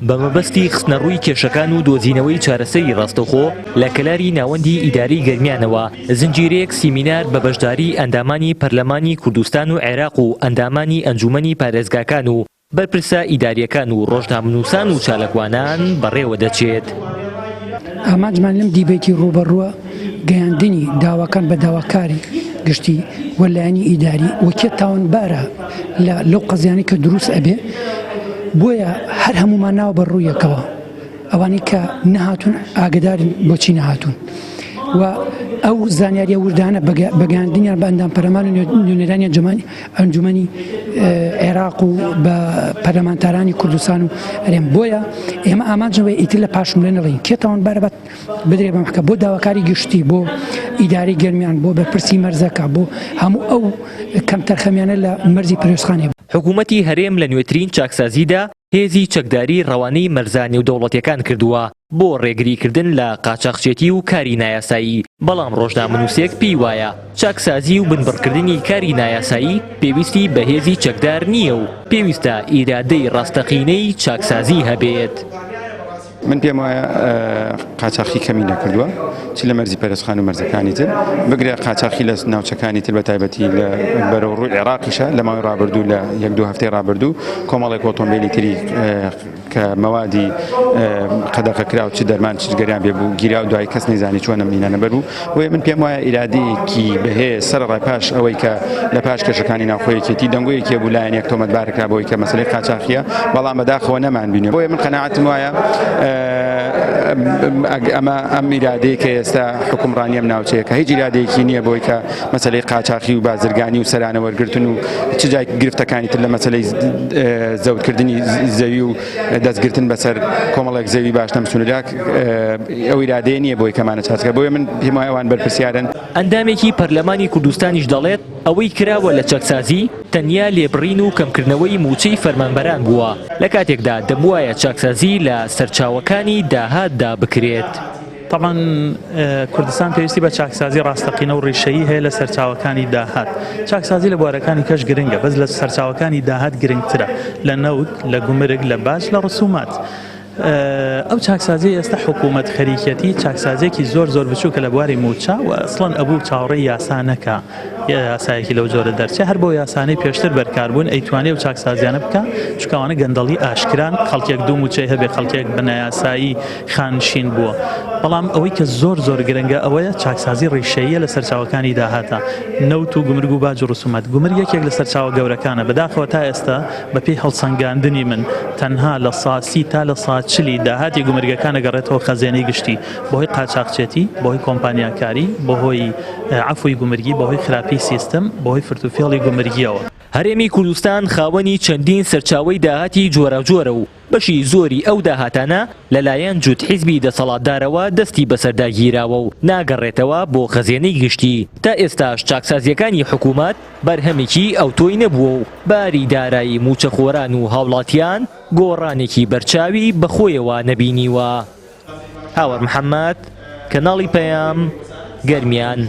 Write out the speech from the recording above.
بە مەبەستی خستنەڕووی کێشەکان و دۆزینەوەی چارەسەری ڕاستەوخۆ لە کەلاری ناوەندی ئیدارەی گەرمیانەوە زنجیرەیەک سیمینار بە بەشداری ئەندامانی پەرلەمانی کوردستان و عێراق و ئەندامانی ئەنجومەنی پارێزگاکان و بەرپرسە ئیدارییەکان و ڕۆژنامەنووسان و چاالکوانان بەڕێوەدەچێت. ئامانجمان لەم دیبەیتی ڕووبەڕووە گەیاندنی داواکان بە داواکاری گشتی و لایەنی ئیداری و کێ تاوانبارە لە لەو قەزیانەی کە دروست ئەبێ بۆیە هەر هەموومان ناوە بە ڕوویەکەوە ئەوانەی کە نەهاتوون ئاگدارن بۆچی نەهاتوون و ئەو زانیاریە وردانە بەگەیاندنیان بە ئەندام پەرلەمان و نوێنەرانی جەمانی ئەنجومەنی عێراق و بە پەرلەمانتارانی کوردستان و هەرێم بۆیە ئێمە ئامانجەوەی ئیتر لە پاشملێ نەڵین کێ تاوانبارە بە بدرێ بە مەحکە بۆ داواکاری گشتی بۆ ئیدارەی گەرمیان بۆ بەرپرسی مەرزەکە بۆ هەموو ئەو کەمتەرخەمیانە لە مەرزی پەروێزخانێ. حکوومەتی هەرێم لە نوێترین چاکسازیدا هێزی چەکداری ڕەوانەی مەرزە نێودەوڵەتیەکان کردووە بۆ ڕێگریکردن لە قاچاخچێتی و کاری نایاسایی، بەڵام ڕۆژنامەنووسێک پێی وایە چاکسازی و بنبڕکردنی کاری نایاسایی پێویستی بە هێزی چەکدار نییە و پێویستە ئیرادەی ڕاستەقینەی چاکسازی هەبێت. من پێم وایە قاچاخی کەمی نەکردووە چ لە مەرزی پەرستخان و مەرزەکانی تر بگرە قاچاخی لە ناوچەکانی تر بە تایبەتی لە بەرەو ڕووی عێراقیشە لە ماوەی ڕابردوو لە یەک دوو هەفتەی ڕابردوو کۆمەڵێک ئۆتۆمبیلی تری کە مەوادی قەدەغە کرا و چ دەرمان چ گەریان پێ بوو گیرا و دوای کەس نەیزانی چۆن ئەم مینانە بەر بوو بۆیە من پێم وایە ئیرادەیەکی بەهێز سەرەڕای پاش ئەوەی کە لە پاش کێشەکانی ناوخۆ یەکێتی دەنگۆیەکی هەبوو لایەنێک تۆمەتبار کرا بەوەی کە مەسەلەی قاچاخییە بەڵام بەداخەوە نەمانبینی بۆیە من قەناعەتم وایە ئەمە ئەم ئیرادەیە کە ئێستا حکومڕانی ئەم ناوچەیە کە هیچ ئیرادەیەکی نییە بۆی کە مەسەلەی قاچاخی و بازرگانی و سەرانە وەرگرتن و چ جای گرفتەکانی تر لە مەسەلەی زەوتکردنی زەوی و دەستگرتن بەسەر کۆمەڵێک زەوی باش لەم سنوورە ئەو ئیرادەیە نییە بۆی کەمانە چاکە بۆیە من پێم وایە ئەوان بەرپرسیارن. ئەندامێکی پەرلەمانی کوردستانیش دەڵێت، ئەوەی کراوە لە چاکسازی تەنیا لێبڕین و کەمکردنەوەی مووچەی فەرمانبەران بووە، لە کاتێکدا دەبوایە چاکسازی لە سەرچاوەکانی داهاتدا بکرێت. تەبعەن کوردستان پێویستی بە چاکسازی ڕاستەقینە و ڕیشەیی هەیە لە سەرچاوەکانی داهات. چاکسازی لە بوارەکانی کەش گرنگە، بەس لە سەرچاوەکانی داهات گرنگترە، لە نەوت، لە گومرگ، لە باج، لە ڕسومات. ئەو چاکسازیەی ئێستا حکوومەت خەریکیەتی چاکسازیەکی زۆر زۆر بچووکە لە بواری مووچە و ئەسڵەن ئەبوو چاوەڕێی یاسا نەکا یاسایەکی لەو جۆرە دەرچێ هەر بۆ یاسانەی پێشتر بەرکار بوون ئەیتوانێ ئەو چاکسازیانە بکا چونکە ئەوانە گەندەڵی ئاشکران خەڵکێک دوو مووچەی هەبێ خەڵکێک بە نایاسایی خانشین بووە بەڵام ئەوەی کە زۆر زۆر گرنگە ئەوەیە چاکسازی ڕیشەییە لە سەرچاوەکانی داهاتە نەوت و گومرگ و باج و ڕسومات گومرگ یەکێک لە سەرچاوە گەورەکانە بەداخەوە تا ئێستا بەپێی هەڵسەنگاندنی من تەنها لە سا 30 تا لە سا چلی داهاتی گومرگەکان ئەگەڕێتەوە خەزێنەی گشتی بەهۆی قاچاخچێتی بەهۆی کۆمپانیاکاری بەهۆی عەفوی گومرگی بەهۆی خراپی سیستم بەهۆی فرتوفێڵی گومرگیەوە. هەرێمی کوردستان خاوەنی چەندین سەرچاوەی داهاتی جۆراوجۆرە و بەشی زۆری ئەو داهاتانە لەلایەن جوت حیزبی دەسەڵاتدارەوە دەستی بەسەردا گیراوە و ناگەڕێتەوە بۆ خەزێنەی گشتی، تا ئێستاش چاکسازییەکانی حکومەت بەرهەمێکی ئەوتۆی نەبووە و باری دارایی مووچەخۆران و هاوڵاتیان گۆڕانێکی بەرچاوی بەخۆیەوە نەبینیوە. هاوار محەمەد، کەناڵی پەیام، گەرمیان.